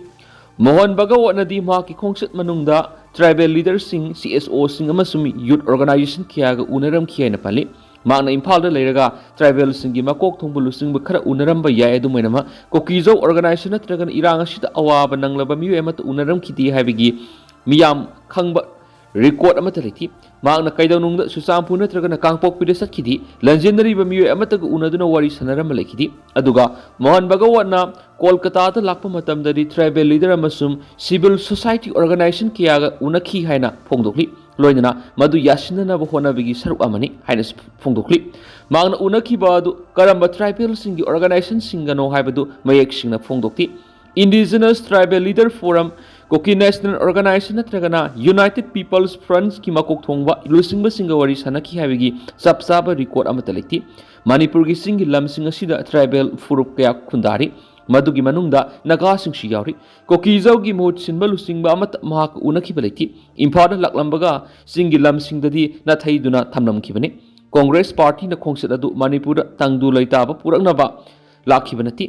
ꯃꯣꯍꯟ ꯚꯒꯋꯠꯅꯗꯤ ꯃꯍꯥꯛꯀꯤ ꯈꯣꯡꯆꯠ ꯃꯅꯨꯡꯗ tribal leaderꯁꯤꯡ, CSOꯁꯤꯡ ꯑꯃꯁꯨꯡ youth organization ꯀꯌꯥꯒ ꯎꯅꯔꯝꯈꯤ ꯍꯥꯏꯅ ꯄꯜꯂꯤ꯫ ꯃꯍꯥꯛꯅ ꯏꯝꯐꯥꯜꯗ ꯂꯩꯔꯒ tribalꯁꯤꯡꯒꯤ ꯃꯀꯣꯛ ꯊꯣꯡꯕ ꯂꯨꯆꯤꯡꯕ ꯈꯔ ꯎꯅꯔꯝꯕ ꯌꯥꯏ, ꯑꯗꯨꯝ ꯑꯣꯏꯅꯃꯛ ꯀꯨꯀꯤꯖꯧ organization ꯅꯠꯇ꯭ꯔꯒꯅ ꯏꯔꯥꯡ ꯑꯁꯤꯗ ꯑꯋꯥꯕ ꯅꯪꯂꯕ ꯃꯤꯑꯣꯏ ꯑꯃꯠꯇ ꯎꯅꯔꯝꯈꯤꯗꯦ ꯍꯥꯏꯕꯒꯤ ꯃꯤꯌꯥꯝ ꯈꯪꯕ record ꯑꯃꯠꯇ ꯂꯩꯇꯦ꯫ ꯃꯍꯥꯛꯅ ꯀꯩꯗꯧꯅꯨꯡꯗ ꯆꯨꯔꯆꯥꯟꯄꯨꯔ ꯅꯠꯇ꯭ꯔꯒꯅ ꯀꯥꯡꯄꯣꯛꯄꯤꯗ ꯆꯠꯈꯤꯗꯦ꯫ ꯂꯥꯟꯖꯦꯟꯅꯔꯤꯕ ꯃꯤꯑꯣꯏ ꯑꯃꯠꯇꯒ ꯎꯅꯗꯨꯅ ꯋꯥꯔꯤ ꯁꯥꯟꯅꯔꯝꯕ ꯂꯩꯈꯤꯗꯦ꯫ ꯑꯗꯨꯒ ꯃꯣꯍꯟ ꯚꯒꯋꯠꯅ ꯀꯣꯜꯀꯇꯥꯗ ꯂꯥꯛꯄ ꯃꯇꯝꯗꯗꯤ tribal leader ꯑꯃꯁꯨꯡ civil society organization ꯀꯌꯥꯒ ꯎꯅꯈꯤ ꯍꯥꯏꯅ ꯐꯣꯡꯗꯣꯛꯂꯤ꯫ ꯂꯣꯏꯅꯅ ꯃꯗꯨ ꯌꯥꯁꯤꯟꯅꯅꯕ ꯍꯣꯠꯅꯕꯒꯤ ꯁꯔꯨꯛ ꯑꯃꯅꯤ ꯍꯥꯏꯅꯁꯨ ꯐꯣꯡꯗꯣꯛꯂꯤ꯫ ꯃꯍꯥꯛꯅ ꯎꯅꯈꯤꯕ ꯑꯗꯨ ꯀꯔꯝꯕ tribalꯁꯤꯡꯒꯤ organizationꯁꯤꯡꯒꯅꯣ ꯍꯥꯏꯕꯗꯨ ꯃꯌꯦꯛ ꯁꯦꯡꯅ ꯐꯣꯡꯗꯣꯛꯇꯦ꯫ Indigenous Tribal Leader Forum, Kuki National Organization ꯅꯠꯇ꯭ꯔꯒꯅ United People's Frontꯀꯤ ꯃꯀꯣꯛ ꯊꯣꯡꯕ ꯂꯨꯆꯤꯡꯕꯁꯤꯡꯒ ꯋꯥꯔꯤ ꯁꯥꯟꯅꯈꯤ ꯍꯥꯏꯕꯒꯤ ꯆꯞ ꯆꯥꯕ record ꯑꯃꯠꯇ ꯂꯩꯇꯦ꯫ ꯃꯅꯤꯄꯨꯔꯒꯤ ꯆꯤꯡꯒꯤ ꯂꯝꯁꯤꯡ ꯑꯁꯤꯗ tribal ꯐꯨꯔꯨꯞ ꯀꯌꯥ ꯈꯨꯟꯗꯥꯔꯤ꯫ ꯃꯗꯨꯒꯤ ꯃꯅꯨꯡꯗ ꯅꯥꯒꯥꯁꯤꯡꯁꯨ ꯌꯥꯎꯔꯤ꯫ ꯀꯨꯀꯤꯖꯧꯒꯤ ꯃꯍꯨꯠ ꯁꯤꯟꯕ ꯂꯨꯆꯤꯡꯕ ꯑꯃꯠꯇ ꯃꯍꯥꯛꯀ ꯎꯅꯈꯤꯕ ꯂꯩꯇꯦ꯫ ꯏꯝꯐꯥꯜꯗ ꯂꯥꯛꯂꯝꯕꯒ ꯆꯤꯡꯒꯤ ꯂꯝꯁꯤꯡꯗꯗꯤ ꯅꯥꯊꯩꯗꯨꯅ ꯊꯝꯂꯝꯈꯤꯕꯅꯤ꯫ ꯀꯣꯡꯒ꯭ꯔꯦꯁ ꯄꯥꯔꯇꯤꯅ ꯈꯣꯡꯆꯠ ꯑꯗꯨ ꯃꯅꯤꯄꯨꯔꯗ ꯇꯪꯗꯨ ꯂꯩꯇꯥꯕ ꯄꯨꯔꯛꯅꯕ ꯂꯥꯛꯈꯤꯕ ꯅꯠꯇꯦ꯫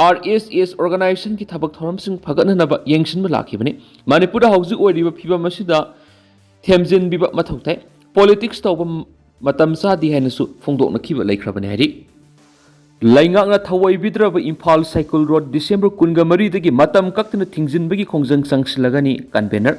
ꯑꯥꯔ ꯑꯦꯁ ꯑꯦꯁ ꯑꯣꯔꯒꯅꯥꯏꯖꯦꯁꯟꯒꯤ ꯊꯕꯛ ꯊꯧꯔꯝꯁꯤꯡ ꯐꯒꯠꯅꯅꯕ ꯌꯦꯡꯁꯤꯟꯕ ꯂꯥꯛꯈꯤꯕꯅꯤ꯫ ꯃꯅꯤꯄꯨꯔꯗ ꯍꯧꯖꯤꯛ ꯑꯣꯏꯔꯤꯕ ꯐꯤꯕꯝ ꯑꯁꯤꯗ ꯊꯦꯝꯖꯤꯟꯕꯤꯕ ꯃꯊꯧ ꯇꯥꯏ꯫ ꯄꯣꯂꯤꯇꯤꯛꯁ ꯇꯧꯕ ꯃꯇꯝ ꯆꯥꯗꯦ ꯍꯥꯏꯅꯁꯨ ꯐꯣꯡꯗꯣꯛꯅꯈꯤꯕ ꯂꯩꯈ꯭ꯔꯕꯅꯤ ꯍꯥꯏꯔꯤ꯫ ꯂꯩꯉꯥꯛꯅ ꯊꯧꯑꯣꯏꯕꯤꯗ꯭ꯔꯕ ꯏꯝꯐꯥꯜ ꯁꯥꯏꯀꯨꯜ ꯔꯣꯗ ꯗꯤꯁꯦꯝꯕꯔ ꯀꯨꯟꯒ ꯃꯔꯤꯗꯒꯤ ꯃꯇꯝ ꯀꯛꯇꯅ ꯊꯤꯡꯖꯤꯟꯕꯒꯤ ꯈꯣꯡꯖꯪ ꯆꯪꯁꯤꯜꯂꯒꯅꯤ, ꯀꯟꯚꯦꯅꯔ꯫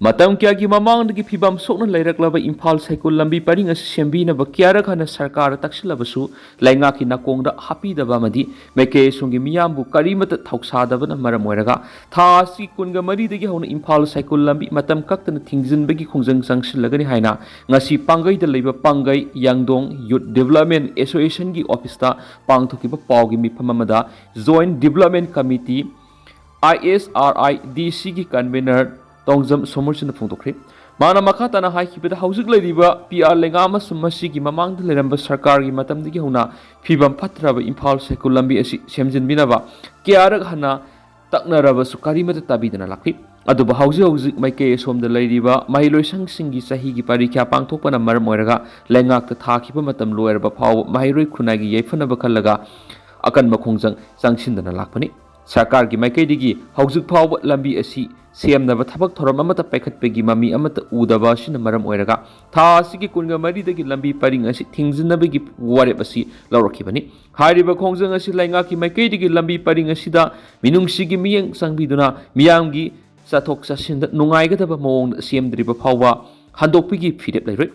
ꯃꯇꯝ ꯀꯌꯥꯒꯤ ꯃꯃꯥꯡꯗꯒꯤ ꯐꯤꯕꯝ ꯁꯣꯛꯅ ꯂꯩꯔꯛꯂꯕ ꯏꯝꯐꯥꯜ ꯁꯥꯏꯀꯨꯜ ꯂꯝꯕꯤ ꯄꯔꯤꯡ ꯑꯁꯤ ꯁꯦꯝꯕꯤꯅꯕ ꯀꯌꯥꯔꯛ ꯍꯟꯅ ꯁꯔꯀꯥꯔꯗ ꯇꯛꯁꯤꯜꯂꯕꯁꯨ ꯂꯩꯉꯥꯛꯀꯤ ꯅꯥꯀꯣꯡꯗ ꯍꯥꯞꯄꯤꯗꯕ ꯑꯃꯗꯤ ꯃꯥꯏꯀꯩ ꯑꯁꯣꯝꯒꯤ ꯃꯤꯌꯥꯝꯕꯨ ꯀꯔꯤꯃꯠꯇ ꯊꯧꯁꯥꯗꯕꯅ ꯃꯔꯝ ꯑꯣꯏꯔꯒ ꯊꯥ ꯑꯁꯤ ꯀꯨꯟꯒ ꯃꯔꯤꯗꯒꯤ ꯍꯧꯅ ꯏꯝꯐꯥꯜ ꯁꯥꯏꯀꯨꯜ ꯂꯝꯕꯤ ꯃꯇꯝ ꯀꯛꯇꯅ ꯊꯤꯡꯖꯤꯟꯕꯒꯤ ꯈꯣꯡꯖꯪ ꯆꯪꯁꯤꯜꯂꯒꯅꯤ ꯍꯥꯏꯅ ꯉꯁꯤ ꯄꯥꯡꯒꯩꯗ ꯂꯩꯕ ꯄꯥꯡꯒꯩ ꯌꯥꯡꯗꯣꯡ ꯌꯨꯠ ꯗꯤꯕꯂꯞꯃꯦꯟ ꯑꯦꯁꯣꯁꯤꯌꯦꯁꯟꯒꯤ ꯑꯣꯐꯤꯁꯇ ꯄꯥꯡꯊꯣꯛꯈꯤꯕ ꯄꯥꯎꯒꯤ ꯃꯤꯐꯝ ꯑꯃꯗ joint development committee, I S R I D ꯁꯤꯒꯤ ꯀꯟꯚꯦꯅꯔ ꯇꯣꯡꯖꯝ ꯁꯣꯃꯔꯁꯤꯅ ꯐꯣꯡꯗꯣꯛꯈ꯭ꯔꯦ꯫ ꯃꯥꯅ ꯃꯈꯥ ꯇꯥꯅ ꯍꯥꯏꯈꯤꯕꯗ, ꯍꯧꯖꯤꯛ ꯂꯩꯔꯤꯕ ꯄꯤ ꯑꯥꯔ ꯂꯩꯉꯥꯛ ꯑꯃꯁꯨꯡ ꯃꯁꯤꯒꯤ ꯃꯃꯥꯡꯗ ꯂꯩꯔꯝꯕ ꯁꯔꯀꯥꯔꯒꯤ ꯃꯇꯝꯗꯒꯤ ꯍꯧꯅ ꯐꯤꯕꯝ ꯐꯠꯇ꯭ꯔꯕ ꯏꯝꯐꯥꯜ ꯁꯥꯏꯀꯨꯜ ꯂꯝꯕꯤ ꯑꯁꯤ ꯁꯦꯝꯖꯤꯟꯕꯤꯅꯕ ꯀꯌꯥꯔꯛ ꯍꯟꯅ ꯇꯛꯅꯔꯕꯁꯨ ꯀꯔꯤꯃꯠꯇ ꯇꯥꯕꯤꯗꯅ ꯂꯥꯛꯂꯤ꯫ ꯑꯗꯨꯕꯨ ꯍꯧꯖꯤꯛ ꯍꯧꯖꯤꯛ ꯃꯥꯏꯀꯩ ꯑꯁꯣꯝꯗ ꯂꯩꯔꯤꯕ ꯃꯍꯩꯂꯣꯏꯁꯪꯁꯤꯡꯒꯤ ꯆꯍꯤꯒꯤ ꯄꯔꯤꯈ꯭ꯌꯥ ꯄꯥꯡꯊꯣꯛꯄꯅ ꯃꯔꯝ ꯑꯣꯏꯔꯒ ꯂꯩꯉꯥꯛꯇ ꯊꯥꯈꯤꯕ ꯃꯇꯝ ꯂꯣꯏꯔꯕ ꯐꯥꯎꯕ ꯃꯍꯩꯔꯣꯏ ꯈꯨꯟꯅꯥꯏꯒꯤ ꯌꯥꯏꯐꯅꯕ ꯈꯜꯂꯒ ꯑꯀꯟꯕ ꯈꯣꯡꯖꯪ ꯆꯪꯁꯤꯟꯗꯅ ꯂꯥꯛꯄꯅꯤ꯫ ꯁꯔꯀꯥꯔꯒꯤ ꯃꯥꯏꯀꯩꯗꯒꯤ ꯍꯧꯖꯤꯛ ꯐꯥꯎꯕ ꯂꯝꯕꯤ ꯑꯁꯤ ꯁꯦꯝꯅꯕ ꯊꯕꯛ ꯊꯧꯔꯝ ꯑꯃꯠꯇ ꯄꯥꯏꯈꯠꯄꯒꯤ ꯃꯃꯤ ꯑꯃꯠꯇ ꯎꯗꯕ ꯑꯁꯤꯅ ꯃꯔꯝ ꯑꯣꯏꯔꯒ ꯊꯥ ꯑꯁꯤꯒꯤ ꯀꯨꯟꯒ ꯃꯔꯤꯗꯒꯤ ꯂꯝꯕꯤ ꯄꯔꯤꯡ ꯑꯁꯤ ꯊꯤꯡꯖꯤꯟꯅꯕꯒꯤ ꯋꯥꯔꯦꯞ ꯑꯁꯤ ꯂꯧꯔꯛꯈꯤꯕꯅꯤ꯫ ꯍꯥꯏꯔꯤꯕ ꯈꯣꯡꯖꯪ ꯑꯁꯤ ꯂꯩꯉꯥꯛꯀꯤ ꯃꯥꯏꯀꯩꯗꯒꯤ ꯂꯝꯕꯤ ꯄꯔꯤꯡ ꯑꯁꯤꯗ ꯃꯤꯅꯨꯡꯁꯤꯒꯤ ꯃꯤꯠꯌꯦꯡ ꯆꯪꯕꯤꯗꯨꯅ ꯃꯤꯌꯥꯝꯒꯤ ꯆꯠꯊꯣꯛ ꯆꯠꯁꯤꯟꯗ ꯅꯨꯡꯉꯥꯏꯒꯗꯕ ꯃꯑꯣꯡꯗ ꯁꯦꯝꯗ꯭ꯔꯤꯕ ꯐꯥꯎꯕ ꯍꯟꯗꯣꯛꯄꯒꯤ ꯐꯤꯔꯦꯞ ꯂꯩꯔꯣꯏ꯫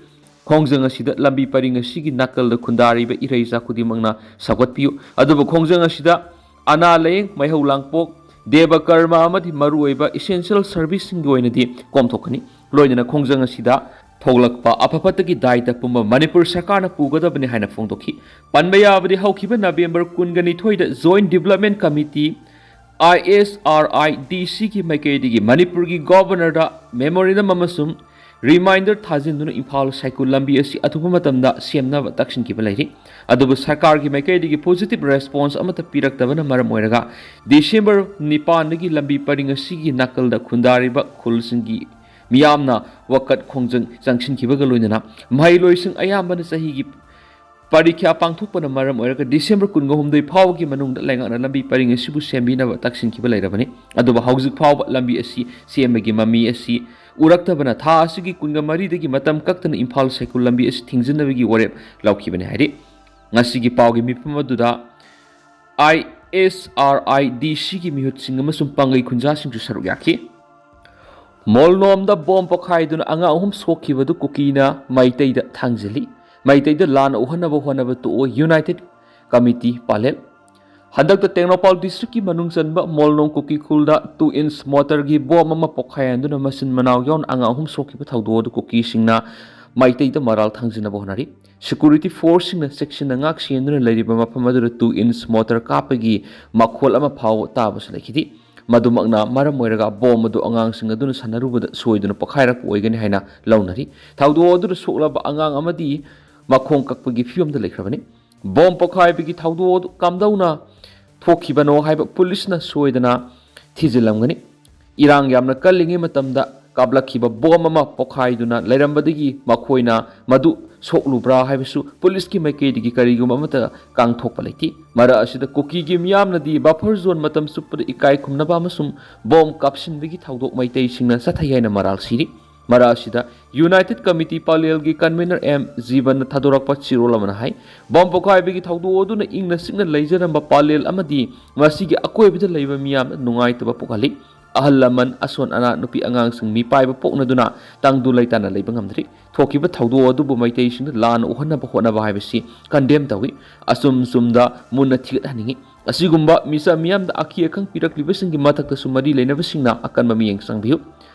ꯈꯣꯡꯖꯪ ꯑꯁꯤꯗ ꯂꯝꯕꯤ ꯄꯔꯤꯡ ꯑꯁꯤꯒꯤ ꯅꯥꯀꯜꯗ ꯈꯨꯟꯗꯥꯔꯤꯕ ꯏꯔꯩꯆꯥ ꯈꯨꯗꯤꯡꯃꯛꯅ ꯁꯧꯒꯠꯄꯤꯌꯨ꯫ ꯑꯗꯨꯕꯨ ꯈꯣꯡꯖꯪ ꯑꯁꯤꯗ ꯑꯅꯥ ꯂꯥꯌꯦꯡ, ꯃꯩꯍꯧ ꯂꯥꯡꯄꯣꯛ, ꯗꯦꯕ ꯀꯔꯃ ꯑꯃꯗꯤ ꯃꯔꯨꯑꯣꯏꯕ ꯏꯁꯦꯟꯁꯤꯌꯦꯜ ꯁꯔꯚꯤꯁꯁꯤꯡꯒꯤ ꯑꯣꯏꯅꯗꯤ ꯀꯣꯝꯊꯣꯛꯀꯅꯤ꯫ ꯂꯣꯏꯅꯅ ꯈꯣꯡꯖꯪ ꯑꯁꯤꯗ ꯊꯣꯛꯂꯛꯄ ꯑꯐ ꯐꯠꯇꯒꯤ ꯗꯥꯏꯇ ꯄꯨꯝꯕ ꯃꯅꯤꯄꯨꯔ ꯁꯔꯀꯥꯔꯅ ꯄꯨꯒꯗꯕꯅꯤ ꯍꯥꯏꯅ ꯐꯣꯡꯗꯣꯛꯈꯤ꯫ ꯄꯟꯕ ꯌꯥꯕꯗꯤ, ꯍꯧꯈꯤꯕ ꯅꯕꯦꯝꯕꯔ ꯀꯨꯟꯒ ꯅꯤꯊꯣꯏꯗ joint development committee, I S R I D ꯁꯤꯒꯤ ꯃꯥꯏꯀꯩꯗꯒꯤ ꯃꯅꯤꯄꯨꯔꯒꯤ ꯒꯣꯚꯔꯅꯔꯗ ꯃꯦꯃꯣꯔꯦꯟꯗꯝ ꯑꯃꯁꯨꯡ ꯔꯤꯃꯥꯏꯟꯗꯔ ꯊꯥꯖꯤꯟꯗꯨꯅ ꯏꯝꯐꯥꯜ ꯁꯥꯏꯀꯨꯜ ꯂꯝꯕꯤ ꯑꯁꯤ ꯑꯊꯨꯕ ꯃꯇꯝꯗ ꯁꯦꯝꯅꯕ ꯇꯛꯁꯤꯟꯈꯤꯕ ꯂꯩꯔꯤ꯫ ꯑꯗꯨꯕꯨ ꯁꯔꯀꯥꯔꯒꯤ ꯃꯥꯏꯀꯩꯗꯒꯤ ꯄꯣꯖꯤꯇꯤꯚ ꯔꯦꯁꯄꯣꯟꯁ ꯑꯃꯠꯇ ꯄꯤꯔꯛꯇꯕꯅ ꯃꯔꯝ ꯑꯣꯏꯔꯒ ꯗꯤꯁꯦꯝꯕꯔ ꯅꯤꯄꯥꯟꯗꯒꯤ ꯂꯝꯕꯤ ꯄꯔꯤꯡ ꯑꯁꯤꯒꯤ ꯅꯥꯀꯜꯗ ꯈꯨꯟꯗꯥꯔꯤꯕ ꯈꯨꯜꯁꯤꯡꯒꯤ ꯃꯤꯌꯥꯝꯅ ꯋꯥꯀꯠ ꯈꯣꯡꯖꯪ ꯆꯪꯁꯤꯟꯈꯤꯕꯒ ꯂꯣꯏꯅꯅ ꯃꯍꯩꯔꯣꯏꯁꯤꯡ ꯑꯌꯥꯝꯕꯅ ꯆꯍꯤꯒꯤ ꯄꯔꯤꯈ꯭ꯌꯥ ꯄꯥꯡꯊꯣꯛꯄꯅ ꯃꯔꯝ ꯑꯣꯏꯔꯒ ꯗꯤꯁꯦꯝꯕꯔ ꯀꯨꯟꯒ ꯍꯨꯝꯗꯣꯏ ꯐꯥꯎꯕꯒꯤ ꯃꯅꯨꯡꯗ ꯂꯩꯉꯥꯛꯅ ꯂꯝꯕꯤ ꯄꯔꯤꯡ ꯑꯁꯤꯕꯨ ꯁꯦꯝꯕꯤꯅꯕ ꯇꯛꯁꯤꯟꯈꯤꯕ ꯂꯩꯔꯕꯅꯤ꯫ ꯑꯗꯨꯕꯨ ꯍꯧꯖꯤꯛ ꯐꯥꯎꯕ ꯂꯝꯕꯤ ꯑꯁꯤ ꯁꯦꯝꯕꯒꯤ ꯃꯃꯤ ꯑꯁꯤ ꯎꯔꯛꯇꯕꯅ ꯊꯥ ꯑꯁꯤꯒꯤ ꯀꯨꯟꯒ ꯃꯔꯤꯗꯒꯤ ꯃꯇꯝ ꯀꯛꯇꯅ ꯏꯝꯐꯥꯜ ꯁꯥꯏꯀꯨꯜ ꯂꯝꯕꯤ ꯑꯁꯤ ꯊꯤꯡꯖꯤꯟꯅꯕꯒꯤ ꯋꯥꯔꯦꯞ ꯂꯧꯈꯤꯕꯅꯤ ꯍꯥꯏꯔꯤ꯫ ꯉꯁꯤꯒꯤ ꯄꯥꯎꯒꯤ ꯃꯤꯐꯝ ꯑꯗꯨꯗ ꯑꯥꯏ ꯑꯦꯁ ꯑꯥꯔ ꯑꯥꯏ ꯗꯤ ꯁꯤꯒꯤ ꯃꯤꯍꯨꯠꯁꯤꯡ ꯑꯃꯁꯨꯡ ꯄꯥꯡꯒꯩ ꯈꯨꯟꯖꯥꯁꯤꯡꯁꯨ ꯁꯔꯨꯛ ꯌꯥꯈꯤ꯫ ꯃꯣꯜꯅꯣꯝꯗ ꯕꯣꯝ ꯄꯣꯈꯥꯏꯗꯨꯅ ꯑꯉꯥꯡ ꯑꯍꯨꯝ ꯁꯣꯛꯈꯤꯕꯗꯨ ꯀꯨꯀꯤꯅ ꯃꯩꯇꯩꯗ ꯊꯥꯡꯖꯤꯜꯂꯤ꯫ ꯃꯩꯇꯩꯗ ꯂꯥꯟꯅ ꯎꯍꯟꯅꯕ ꯍꯣꯠꯅꯕ ꯇꯣꯛꯑꯣ, ꯌꯨꯅꯥꯏꯇꯦꯗ ꯀꯃꯤꯇꯤ ꯄꯥꯂꯦꯜ꯫ ꯍꯟꯗꯛꯇ ꯇꯦꯡꯅꯧꯄꯥꯜ ꯗꯤꯁꯇ꯭ꯔꯤꯛꯀꯤ ꯃꯅꯨꯡ ꯆꯟꯕ ꯃꯣꯜꯅꯣꯝ ꯀꯨꯀꯤ ꯈꯨꯜꯗ ꯇꯨ ꯏꯟꯁ ꯃꯣꯇꯔꯒꯤ ꯕꯣꯝ ꯑꯃ ꯄꯣꯈꯥꯏꯍꯟꯗꯨꯅ ꯃꯆꯤꯟ ꯃꯅꯥꯎ ꯌꯥꯎꯅ ꯑꯉꯥꯡ ꯑꯍꯨꯝ ꯁꯣꯛꯈꯤꯕ ꯊꯧꯗꯣꯛ ꯑꯗꯨ ꯀꯨꯀꯤꯁꯤꯡꯅ ꯃꯩꯇꯩꯗ ꯃꯔꯥꯜ ꯊꯥꯡꯖꯤꯟꯅꯕ ꯍꯣꯠꯅꯔꯤ꯫ ꯁꯦꯀ꯭ꯌꯨꯔꯤꯇꯤ ꯐꯣꯔꯁꯁꯤꯡꯅ ꯆꯦꯛꯁꯤꯟꯅ ꯉꯥꯛ ꯁꯦꯟꯗꯨꯅ ꯂꯩꯔꯤꯕ ꯃꯐꯝ ꯑꯗꯨꯗ ꯇꯨ ꯏꯟꯁ ꯃꯣꯇꯔ ꯀꯥꯞꯄꯒꯤ ꯃꯈꯣꯜ ꯑꯃ ꯐꯥꯎꯕ ꯇꯥꯕꯁꯨ ꯂꯩꯈꯤꯗꯦ꯫ ꯃꯗꯨꯃꯛꯅ ꯃꯔꯝ ꯑꯣꯏꯔꯒ ꯕꯣꯝ ꯑꯗꯨ ꯑꯉꯥꯡꯁꯤꯡ ꯑꯗꯨꯅ ꯁꯥꯟꯅꯔꯨꯕꯗ ꯁꯣꯏꯗꯨꯅ ꯄꯣꯈꯥꯏꯔꯛꯄ ꯑꯣꯏꯒꯅꯤ ꯍꯥꯏꯅ ꯂꯧꯅꯔꯤ꯫ ꯊꯧꯗꯣꯛ ꯑꯗꯨꯗ ꯁꯣꯛꯂꯕ ꯑꯉꯥꯡ ꯑꯃꯗꯤ ꯃꯈꯣꯡ ꯀꯛꯄꯒꯤ ꯐꯤꯕꯝꯗ ꯂꯩꯈ꯭ꯔꯕꯅꯤ꯫ ꯕꯣꯝ ꯄꯣꯈꯥꯏꯕꯒꯤ ꯊꯧꯗꯣꯛ ꯑꯗꯨ ꯀꯝꯗꯧꯅ ꯊꯣꯛꯈꯤꯕꯅꯣ ꯍꯥꯏꯕ ꯄꯨꯂꯤꯁꯅ ꯁꯣꯏꯗꯅ ꯊꯤꯖꯤꯜꯂꯝꯒꯅꯤ꯫ ꯏꯔꯥꯡ ꯌꯥꯝꯅ ꯀꯜꯂꯤꯉꯩ ꯃꯇꯝꯗ ꯀꯥꯞꯂꯛꯈꯤꯕ ꯕꯣꯝ ꯑꯃ ꯄꯣꯈꯥꯏꯗꯨꯅ ꯂꯩꯔꯝꯕꯗꯒꯤ ꯃꯈꯣꯏꯅ ꯃꯗꯨ ꯁꯣꯛꯂꯨꯕ꯭ꯔꯥ ꯍꯥꯏꯕꯁꯨ ꯄꯨꯂꯤꯁꯀꯤ ꯃꯥꯏꯀꯩꯗꯒꯤ ꯀꯔꯤꯒꯨꯝꯕ ꯑꯃꯠꯇ ꯀꯥꯡꯊꯣꯛꯄ ꯂꯩꯇꯦ꯫ ꯃꯔꯛ ꯑꯁꯤꯗ ꯀꯨꯀꯤꯒꯤ ꯃꯤꯌꯥꯝꯅꯗꯤ ꯕꯐꯔ ꯖꯣꯟ ꯃꯇꯝ ꯆꯨꯞꯄꯗ ꯏꯀꯥꯏ ꯈꯨꯝꯅꯕ ꯑꯃꯁꯨꯡ ꯕꯣꯝ ꯀꯥꯞꯁꯤꯟꯕꯒꯤ ꯊꯧꯗꯣꯛ ꯃꯩꯇꯩꯁꯤꯡꯅ ꯆꯠꯊꯩ ꯍꯥꯏꯅ ꯃꯔꯥꯜ ꯁꯤꯔꯤ꯫ ꯃꯔꯛ ꯑꯁꯤꯗ ꯌꯨꯅꯥꯏꯇꯦꯗ ꯀꯃꯤꯇꯤ ꯄꯥꯂꯦꯜꯒꯤ ꯀꯟꯚꯦꯅꯔ ꯑꯦꯝ ꯖꯤꯕꯟꯅ ꯊꯥꯗꯣꯔꯛꯄ ꯆꯦꯔꯣꯜ ꯑꯃꯅ ꯍꯥꯏ, ꯕꯣꯝ ꯄꯣꯈꯥꯏꯕꯒꯤ ꯊꯧꯗꯣꯛ ꯑꯗꯨꯅ ꯏꯪꯅ ꯆꯤꯛꯅ ꯂꯩꯖꯔꯝꯕ ꯄꯥꯂꯦꯜ ꯑꯃꯗꯤ ꯃꯁꯤꯒꯤ ꯑꯀꯣꯏꯕꯗ ꯂꯩꯕ ꯃꯤꯌꯥꯝꯗ ꯅꯨꯡꯉꯥꯏꯇꯕ ꯄꯣꯛꯍꯜꯂꯤ꯫ ꯑꯍꯜ ꯂꯃꯟ, ꯑꯁꯣꯟ ꯑꯅꯥ, ꯅꯨꯄꯤ ꯑꯉꯥꯡꯁꯤꯡ ꯃꯤꯄꯥꯏꯕ ꯄꯣꯛꯅꯗꯨꯅ ꯇꯪꯗꯨ ꯂꯩꯇꯥꯅ ꯂꯩꯕ ꯉꯝꯗ꯭ꯔꯤ꯫ ꯊꯣꯛꯈꯤꯕ ꯊꯧꯗꯣꯛ ꯑꯗꯨꯕꯨ ꯃꯩꯇꯩꯁꯤꯡꯗ ꯂꯥꯟꯅ ꯎꯍꯟꯅꯕ ꯍꯣꯠꯅꯕ ꯍꯥꯏꯕꯁꯤ ꯀꯟꯗꯦꯝ ꯇꯧꯏ꯫ ꯑꯆꯨꯝ ꯆꯨꯝꯗ ꯃꯨꯟꯅ ꯊꯤꯒꯠꯍꯟꯅꯤꯡꯏ꯫ ꯑꯁꯤꯒꯨꯝꯕ ꯃꯤꯆꯝ ꯃꯤꯌꯥꯝꯗ ꯑꯈꯤ ꯑꯈꯪ ꯄꯤꯔꯛꯂꯤꯕꯁꯤꯡꯒꯤ ꯃꯊꯛꯇꯁꯨ ꯃꯔꯤ ꯂꯩꯅꯕꯁꯤꯡꯅ ꯑꯀꯟꯕ ꯃꯤꯠꯌꯦꯡ ꯆꯪꯕꯤꯌꯨ꯫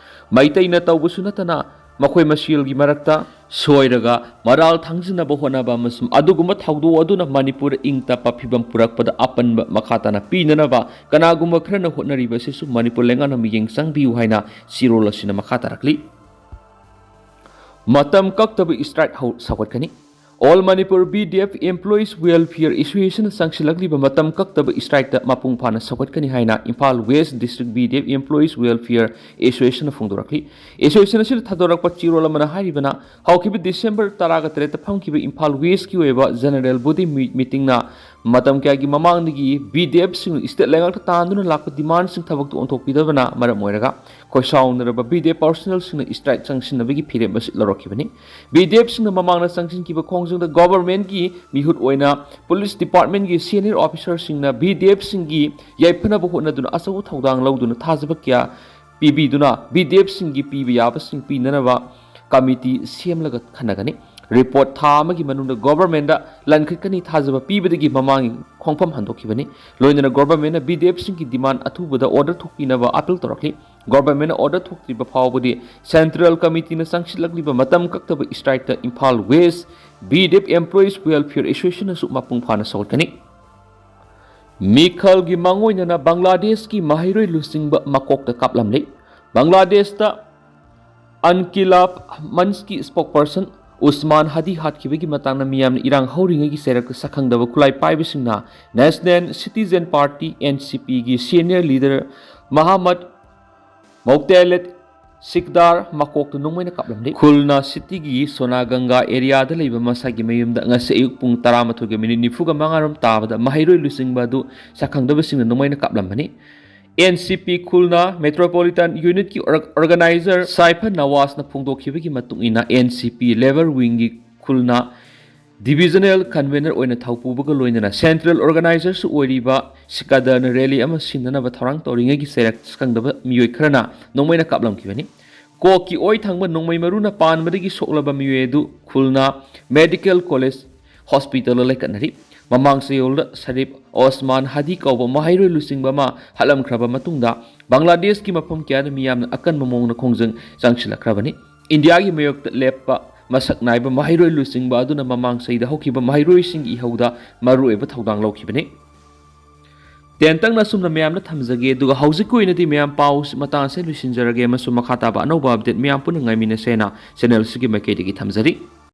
ꯃꯩꯇꯩꯅ ꯇꯧꯕꯁꯨ ꯅꯠꯇꯅ ꯃꯈꯣꯏ ꯃꯁꯦꯜꯒꯤ ꯃꯔꯛꯇ ꯁꯣꯏꯔꯒ ꯃꯔꯥꯜ ꯊꯥꯡꯖꯤꯟꯅꯕ ꯍꯣꯠꯅꯕ ꯑꯃꯁꯨꯡ ꯑꯗꯨꯒꯨꯝꯕ ꯊꯧꯗꯣꯛ ꯑꯗꯨꯅ ꯃꯅꯤꯄꯨꯔꯗ ꯏꯪ ꯇꯞꯄ ꯐꯤꯕꯝ ꯄꯨꯔꯛꯄꯗ ꯑꯄꯟꯕ ꯃꯈꯥ ꯇꯥꯅ ꯄꯤꯅꯅꯕ ꯀꯅꯥꯒꯨꯝꯕ ꯈꯔꯅ ꯍꯣꯠꯅꯔꯤꯕ ꯑꯁꯤꯁꯨ ꯃꯅꯤꯄꯨꯔ ꯂꯩꯉꯥꯛꯅ ꯃꯤꯠꯌꯦꯡ ꯆꯪꯕꯤꯌꯨ ꯍꯥꯏꯅ ꯆꯦꯔꯣꯜ ꯑꯁꯤꯅ ꯃꯈꯥ ꯇꯥꯔꯛꯂꯤ꯫ ꯃꯇꯝ ꯀꯛꯇꯕ ꯏꯁꯇ꯭ꯔꯥꯏꯛ ꯍꯧ-, ꯁꯧꯒꯠꯀꯅꯤ꯫ All Manipur B D F Employees Welfare Association ꯆꯪꯁꯤꯜꯂꯛꯂꯤꯕ ꯃꯇꯝ ꯀꯛꯇꯕ strike ꯇ ꯃꯄꯨꯡ ꯐꯥꯅ ꯁꯧꯒꯠꯀꯅꯤ ꯍꯥꯏꯅ Imphal West District B D F Employees Welfare Association ꯅ ꯐꯣꯡꯗꯣꯔꯛꯂꯤ꯫ Association ꯑꯁꯤꯅ ꯊꯥꯗꯣꯔꯛꯄ ꯆꯦꯔꯣꯜ ꯑꯃꯅ ꯍꯥꯏꯔꯤꯕꯅ, ꯍꯧꯈꯤꯕ December ꯇꯔꯥꯒ ꯇꯔꯦꯠꯇ ꯐꯝꯈꯤꯕ Imphal West ꯀꯤ ꯑꯣꯏꯕ General Body meeting ꯅ ꯃꯇꯝ ꯀꯌꯥꯒꯤ ꯃꯃꯥꯡꯗꯒꯤ B D F ꯁꯤꯡꯅ state ꯂꯩꯉꯥꯛꯇ ꯇꯥꯟꯗꯨꯅ ꯂꯥꯛꯄ demand ꯁꯤꯡ ꯊꯕꯛꯇ ꯑꯣꯟꯊꯣꯛꯄꯤꯗꯕꯅ ꯃꯔꯝ ꯑꯣꯏꯔꯒ ꯈꯣꯏꯁꯥꯎꯅꯔꯕ B D F personnel ꯁꯤꯡꯅ strike ꯆꯪꯁꯤꯟꯅꯕꯒꯤ ꯐꯤꯔꯦꯞ ꯑꯁꯤ ꯂꯧꯔꯛꯈꯤꯕꯅꯤ꯫ B D F ꯁꯤꯡꯅ ꯃꯃꯥꯡꯗ ꯆꯪꯁꯤꯟꯈꯤꯕ ꯈꯣꯡꯖꯪꯗ government ꯀꯤ ꯃꯤꯍꯨꯠ ꯑꯣꯏꯅ police department ꯀꯤ senior officer ꯁꯤꯡꯅ B D F ꯁꯤꯡꯒꯤ ꯌꯥꯏꯐꯅꯕ ꯍꯣꯠꯅꯗꯨꯅ ꯑꯆꯧꯕ ꯊꯧꯗꯥꯡ ꯂꯧꯗꯨꯅ ꯊꯥꯖꯕ ꯀꯌꯥ ꯄꯤꯕꯤꯗꯨꯅ B D F ꯁꯤꯡꯒꯤ ꯄꯤꯕ ꯌꯥꯕꯁꯤꯡ ꯄꯤꯅꯅꯕ committee ꯁꯦꯝꯂꯒ ꯈꯟꯅꯒꯅꯤ꯫ Report ꯊꯥ ꯑꯃꯒꯤ ꯃꯅꯨꯡꯗ government ꯇ ꯂꯟꯈꯠꯀꯅꯤ ꯊꯥꯖꯕ ꯄꯤꯕꯗꯒꯤ ꯃꯃꯥꯡꯒꯤ ꯈꯣꯡꯐꯝ ꯍꯟꯗꯣꯛꯈꯤꯕꯅꯤ꯫ ꯂꯣꯏꯅꯅ government ꯅ B D F ꯁꯤꯡꯒꯤ demand ꯑꯊꯨꯕꯗ order ꯊꯣꯛꯄꯤꯅꯕ appeal ꯇꯧꯔꯛꯂꯤ꯫ Government ꯅ order ꯊꯣꯛꯇ꯭ꯔꯤꯕ ꯐꯥꯎꯕꯗꯤ Central Committee ꯅ ꯆꯪꯁꯤꯜꯂꯛꯂꯤꯕ ꯃꯇꯝ ꯀꯛꯇꯕ strike ꯇ Imphal West B D F Employees Welfare Association ꯅꯁꯨ ꯃꯄꯨꯡ ꯐꯥꯅ ꯁꯧꯒꯠꯀꯅꯤ꯫ ꯃꯤꯈꯜꯒꯤ ꯃꯥꯡꯑꯣꯏꯅꯅ ꯕꯪꯒ꯭ꯂꯥꯗꯦꯁꯀꯤ ꯃꯍꯩꯔꯣꯏ ꯂꯨꯆꯤꯡꯕ ꯃꯀꯣꯛꯇ ꯀꯥꯞꯂꯝꯂꯤ꯫ ꯕꯪꯒ꯭ꯂꯥꯗꯦꯁꯇ ꯑꯟꯀꯤꯂꯥꯕ ꯃꯟꯆꯀꯤ spokesperson ꯎꯁꯃꯥꯟ ꯍꯥꯗꯤ ꯍꯥꯠꯈꯤꯕꯒꯤ ꯃꯇꯥꯡꯗ ꯃꯤꯌꯥꯝꯅ ꯏꯔꯥꯡ ꯍꯧꯔꯤꯉꯩꯒꯤ ꯆꯩꯔꯛꯇ ꯁꯛꯈꯪꯗꯕ ꯈꯨꯠꯂꯥꯏ ꯄꯥꯏꯕꯁꯤꯡꯅ National Citizen Party, N C P, ꯒꯤ senior leader ꯃꯍꯥꯃꯠ ꯃꯧꯇꯦꯂꯦꯠ ꯁꯤꯛꯗꯥꯔ ꯃꯀꯣꯛꯇ ꯅꯣꯡꯃꯩꯅ ꯀꯥꯞꯂꯝꯂꯤ꯫ ꯈꯨꯜꯅ city ꯒꯤ ꯁꯣꯅꯥꯒꯪꯒꯥ area ꯗ ꯂꯩꯕ ꯃꯁꯥꯒꯤ ꯃꯌꯨꯝꯗ ꯉꯁꯤ ꯑꯌꯨꯛ ꯄꯨꯡ ꯇꯔꯥꯃꯥꯊꯣꯏꯒ minute ꯅꯤꯐꯨꯒ ꯃꯉꯥ ꯔꯣꯝ ꯇꯥꯕꯗ ꯃꯍꯩꯔꯣꯏ ꯂꯨꯆꯤꯡꯕ ꯑꯗꯨ ꯁꯛꯈꯪꯗꯕꯁꯤꯡꯅ ꯅꯣꯡꯃꯩꯅ ꯀꯥꯞꯂꯝꯕꯅꯤ꯫ N C P ꯈꯨꯜꯅ Metropolitan Unit ꯀꯤ org-, organizer ꯁꯥꯏꯐ ꯅꯋꯥꯖꯅ ꯐꯣꯡꯗꯣꯛꯈꯤꯕꯒꯤ ꯃꯇꯨꯡ ꯏꯟꯅ, N C P Labour Wing ꯒꯤ ꯈꯨꯜꯅ divisional convener ꯑꯣꯏꯅ ꯊꯧꯄꯨꯕꯒ ꯂꯣꯏꯅꯅ central organizer ꯁꯨ ꯑꯣꯏꯔꯤꯕ ꯁꯤꯀꯥꯗꯔꯅ rally ꯑꯃ ꯁꯤꯟꯅꯅꯕ ꯊꯧꯔꯥꯡ ꯇꯧꯔꯤꯉꯩꯒꯤ ꯆꯩꯔꯛ ꯈꯪꯗꯕ ꯃꯤꯑꯣꯏ ꯈꯔꯅ ꯅꯣꯡꯃꯩꯅ ꯀꯥꯞꯂꯝꯈꯤꯕꯅꯤ꯫ ꯀꯣꯛꯀꯤ ꯑꯣꯏ ꯊꯪꯕ ꯅꯣꯡꯃꯩ ꯃꯔꯨꯅ ꯄꯥꯟꯕꯗꯒꯤ ꯁꯣꯛꯂꯕ ꯃꯤꯑꯣꯏ ꯑꯗꯨ ꯈꯨꯜꯅ Medical College Hospital ꯗ ꯂꯩꯈꯠꯅꯔꯤ꯫ ꯃꯃꯥꯡ ꯆꯌꯣꯜꯗ ꯁꯔꯤꯐ ꯑꯣꯁꯃꯥꯟ ꯍꯥꯗꯤ ꯀꯧꯕ ꯃꯍꯩꯔꯣꯏ ꯂꯨꯆꯤꯡꯕ ꯑꯃ ꯍꯥꯠꯂꯝꯈ꯭ꯔꯕ ꯃꯇꯨꯡꯗ, ꯕꯪꯒ꯭ꯂꯥꯗꯦꯁꯀꯤ ꯃꯐꯝ ꯀꯌꯥꯗ ꯃꯤꯌꯥꯝꯅ ꯑꯀꯟꯕ ꯃꯑꯣꯡꯗ ꯈꯣꯡꯖꯪ ꯆꯪꯁꯤꯜꯂꯛꯈ꯭ꯔꯕꯅꯤ꯫ ꯏꯟꯗꯤꯌꯥꯒꯤ ꯃꯥꯌꯣꯛꯇ ꯂꯦꯞꯄ ꯃꯁꯛ ꯅꯥꯏꯕ ꯃꯍꯩꯔꯣꯏ ꯂꯨꯆꯤꯡꯕ ꯑꯗꯨꯅ ꯃꯃꯥꯡ ꯆꯍꯤꯗ ꯍꯧꯈꯤꯕ ꯃꯍꯩꯔꯣꯏꯁꯤꯡꯒꯤ ꯏꯍꯧꯗ ꯃꯔꯨꯑꯣꯏꯕ ꯊꯧꯗꯥꯡ ꯂꯧꯈꯤꯕꯅꯤ꯫ ꯇꯦꯟꯇꯛꯅ ꯑꯁꯨꯝꯅ ꯃꯌꯥꯝꯗ ꯊꯝꯖꯒꯦ, ꯑꯗꯨꯒ ꯍꯧꯖꯤꯛꯀꯤ ꯑꯣꯏꯅꯗꯤ ꯃꯌꯥꯝ ꯄꯥꯎ ꯃꯇꯥꯡ ꯑꯁꯤꯗ ꯂꯣꯏꯁꯤꯟꯖꯔꯒꯦ, ꯑꯃꯁꯨꯡ ꯃꯈꯥ ꯇꯥꯕ ꯑꯅꯧꯕ update ꯃꯌꯥꯝ ꯄꯨꯟꯅ ꯉꯥꯏꯃꯤꯟꯅꯁꯦꯅ channel ꯑꯁꯤꯒꯤ ꯃꯥꯏꯀꯩꯗꯒꯤ ꯊꯝꯖꯔꯤ꯫